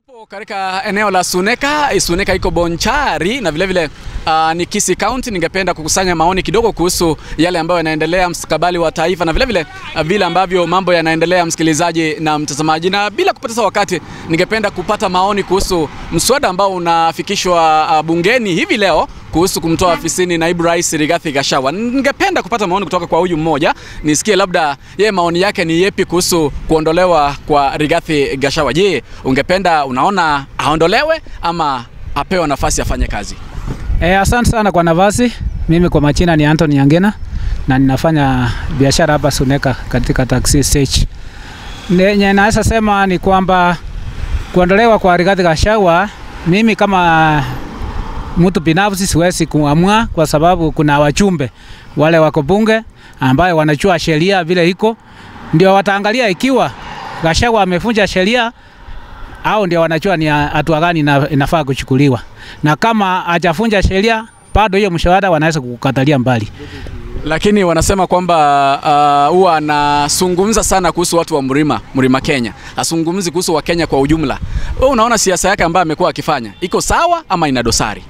Tupo katika eneo la Suneka. Suneka iko Bonchari na vile vile ni Kisii County. Ningependa kukusanya maoni kidogo kuhusu yale ambayo yanaendelea mstakabali wa taifa na vile vile vile ambavyo mambo yanaendelea, msikilizaji na mtazamaji. Na bila kupoteza wakati, ningependa kupata maoni kuhusu mswada ambao unafikishwa bungeni hivi leo kuhusu kumtoa afisini naibu rais Rigathi Gachagua. Ningependa kupata maoni kutoka kwa huyu mmoja, nisikie labda yeye maoni yake ni yepi kuhusu kuondolewa kwa Rigathi Gachagua. Je, ungependa, unaona aondolewe ama apewe nafasi afanye kazi? Asante sana kwa nafasi. Mimi kwa majina ni Anthony Nyangena na ninafanya biashara hapa Suneka katika taxi stage. Naweza sema ni kwamba kuondolewa kwa Rigathi Gachagua, mimi kama mtu binafsi siwezi kuamua kwa sababu kuna wajumbe wale wako bunge ambayo wanajua sheria vile iko, ndio wataangalia ikiwa Gachagua amevunja sheria au ndio wanajua ni hatua gani inafaa kuchukuliwa. Na kama hajavunja sheria bado hiyo mshahara wanaweza kukatalia mbali. Lakini wanasema kwamba huwa anazungumza sana kuhusu watu wa Mlima Kenya. Asungumzi kuhusu wa Kenya kwa ujumla. Wewe unaona siasa yake ambayo amekuwa akifanya iko sawa ama ina dosari?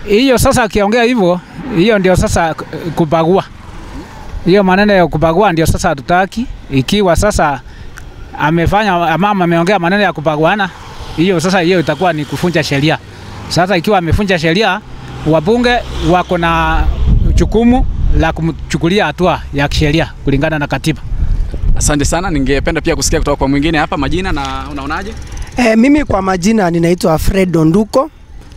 Hiyo sasa akiongea hivyo, hiyo ndio sasa kubagua. Hiyo maneno ya kubagua ndio sasa hatutaki. Ikiwa sasa amefanya mama ameongea maneno ya kubaguana, hiyo sasa hiyo itakuwa ni kuvunja sheria. Sasa ikiwa amevunja sheria, wabunge wako na jukumu la kumchukulia hatua ya kisheria kulingana na katiba. Asante sana. Ningependa pia kusikia kutoka kwa mwingine hapa, majina na unaonaje? Mimi kwa majina ninaitwa Fred Onduko,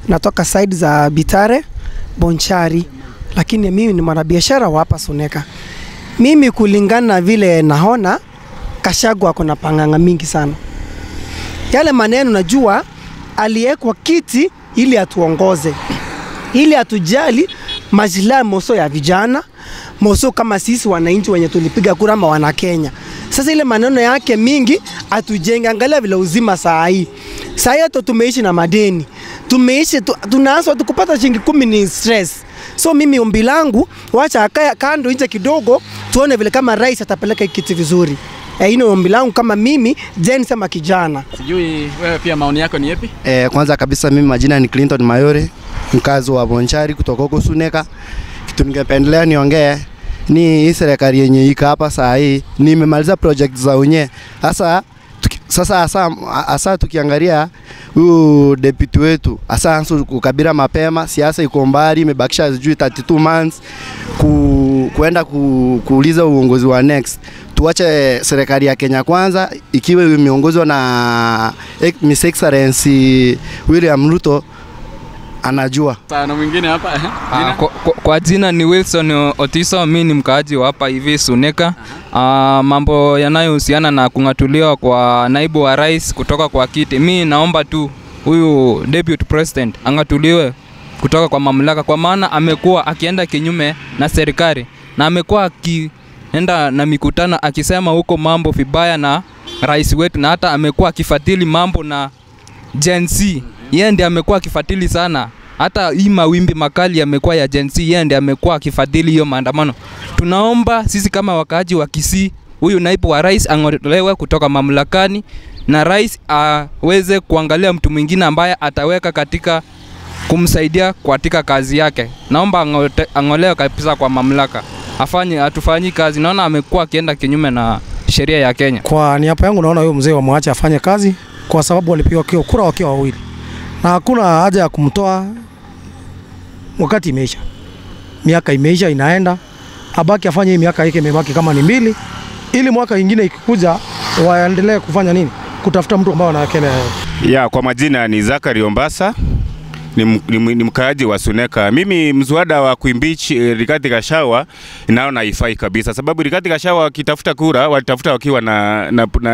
natoka side za Bitare, Bonchari, lakini mimi ni mwanabiashara wa hapa Suneka. Mimi kulingana vile naona Gachagua kuna panganga mingi sana. Yale maneno najua aliwekwa kiti ili atuongoze, ili atujali maslahi moso ya vijana, moso kama sisi wananchi wenye tulipiga kura ama wana Kenya. Sasa ile maneno yake mingi atujenge. Angalia vile uzima saa hii. Saa hii hata tumeishi na madeni. Tumeishi tunaanza tukupata shilingi 10 ni stress. So mimi ombi langu wacha akae kando nje kidogo tuone vile kama rais atapeleka kiti vizuri. Hino ombi langu kama mimi Jen sema kijana. Sijui wewe pia maoni yako ni yapi? Kwanza kabisa mimi majina ni Clinton Mayore, mkazi wa Bonchari kutoka huko Suneka. Kitu ningependelea niongee ni hii serikali yenye iko hapa saa hii nimemaliza project za wenyewe. Sasa hasa tukiangalia huyu deputy wetu hasa anzo kukabira mapema, siasa iko mbali, imebakisha sijui 32 months kuenda kuuliza uongozi wa next. Tuache serikali ya Kenya kwanza ikiwa imeongozwa na His Excellency William Ruto anajua. Sana mwingine hapa. Kwa jina ni Wilson Otiso, mimi ni mkaaji wa hapa hivi Suneka. Mambo yanayohusiana na kung'atuliwa kwa naibu wa rais kutoka kwa kiti, mimi naomba tu huyu deputy president ang'atuliwe kutoka kwa mamlaka, kwa maana amekuwa akienda kinyume na serikali na amekuwa akienda na mikutano akisema huko mambo vibaya na rais wetu, na hata amekuwa akifuatili mambo na Gen Z. Yeye ndiye amekuwa akifuatili sana. Hata hii mawimbi makali yamekuwa ya Gen Z, yeye ndiye amekuwa akifuatili hiyo maandamano. Tunaomba sisi kama wakaaji wa Kisii, huyu naibu wa rais ang'olewe kutoka mamlakani na rais aweze kuangalia mtu mwingine ambaye ataweka katika kumsaidia katika kazi yake. Naomba ang'olewe kabisa kwa mamlaka. Afanye atufanyi kazi. Naona amekuwa akienda kinyume na sheria ya Kenya. Kwa niaba yangu naona huyo mzee wamwache afanye kazi kwa sababu walipiga kura wakiwa wawili. Na hakuna haja ya kumtoa wakati imeisha. Miaka imeisha inaenda. Abaki afanye hii miaka yake imebaki kama ni 2 ili mwaka ingine ikikuja waendelee kufanya nini? Kutafuta mtu ambao anawakemea. Ya, kwa majina ni Zachary Ombasa. Ni mkaaji wa Suneka. Mimi mswada wa kuimpeach Rigathi Gachagua naona haifai kabisa, sababu Rigathi Gachagua wakitafuta kura walitafuta wakiwa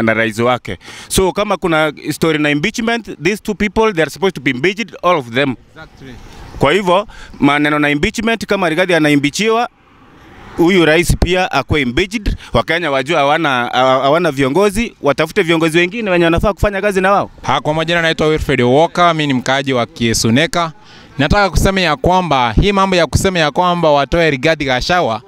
na rais wake. So kama kuna story na impeachment, these two people they are supposed to be impeached, all of them. Exactly. Kwa hivyo maneno na impeachment, kama Rigathi anaimpeachiwa, huyu rais pia akwe impeached. Wakenya wajua hawana viongozi, watafute viongozi wengine wenye wanafaa kufanya kazi na wao. Kwa majina naitwa Wilfred Walker, mimi ni mkaaji wa Suneka. Nataka kusema ya kwamba hii mambo ya kusema ya kwamba watoe Rigathi Gachagua,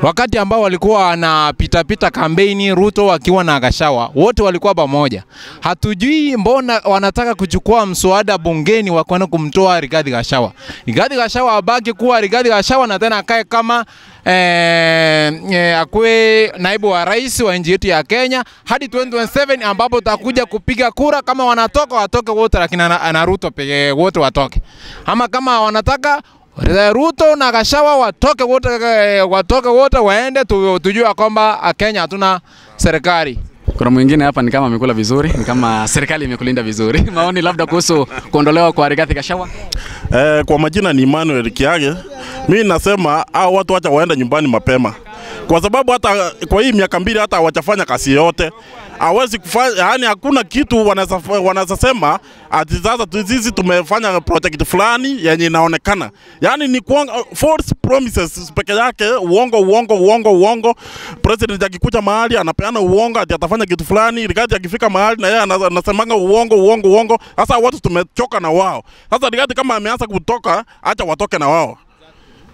Wakati ambao walikuwa wanapita kampeni Ruto wakiwa na Gachagua, wote walikuwa pamoja. Hatujui mbona wanataka kuchukua mswada bungeni wa kwenda kumtoa Rigathi Gachagua. Rigathi Gachagua abaki kuwa Rigathi Gachagua na tena akae kama akue naibu wa rais wa nchi yetu ya Kenya hadi 2027 ambapo tutakuja kupiga kura. Kama wanatoka watoke wote, lakini na Ruto pekee wote watoke. Ama kama wanataka Ruto na Gachagua watoke wote, waende, tujue kwamba Kenya hatuna serikali. Kuna mwingine hapa ni kama amekula vizuri, ni kama serikali imekulinda vizuri. Maoni labda kuhusu kuondolewa kwa Rigathi Gachagua? Kwa majina ni Emmanuel Kiage. Mimi nasema hao watu acha waende nyumbani mapema. Kwa sababu hata kwa hii miaka 2 hata hawajafanya kazi yote. Hawezi kufanya, yani hakuna kitu wanasema ati sasa sisi tumefanya project fulani yenye inaonekana. Yani ni false promises peke yake, uongo uongo uongo uongo. President akikuja mahali anapeana uongo ati atafanya kitu fulani, Rigathi akifika mahali na yeye anasemanga uongo uongo uongo. Sasa watu tumechoka na wao. Sasa Rigathi kama ameanza kutoka, acha watoke na wao.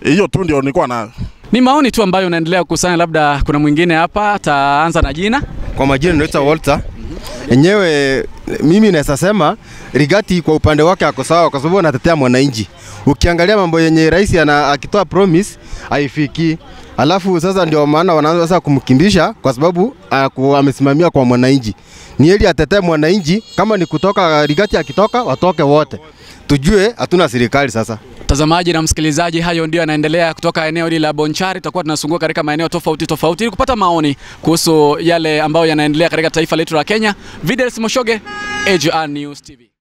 Hiyo tu ndio nilikuwa nayo. Ni maoni tu ambayo unaendelea kukusanya, labda kuna mwingine hapa ataanza na jina. Kwa majina naitwa Walter. Enyewe mimi naweza sema Rigathi kwa upande wake ako sawa kwa sababu anatetea mwananchi. Ukiangalia mambo yenye rais akitoa promise haifiki. Alafu sasa ndio maana wanaanza sasa kumkimbisha kwa sababu amesimamia kwa mwananchi. Ni heri atetee mwananchi, kama ni kutoka Rigathi akitoka watoke wote. Tujue hatuna serikali sasa. Mtazamaji na msikilizaji, hayo ndio yanaendelea kutoka eneo hili la Bonchari. Tutakuwa tunazunguka katika maeneo tofauti tofauti ili kupata maoni kuhusu yale ambayo yanaendelea katika taifa letu la Kenya. Videls Moshoge, AGR News TV.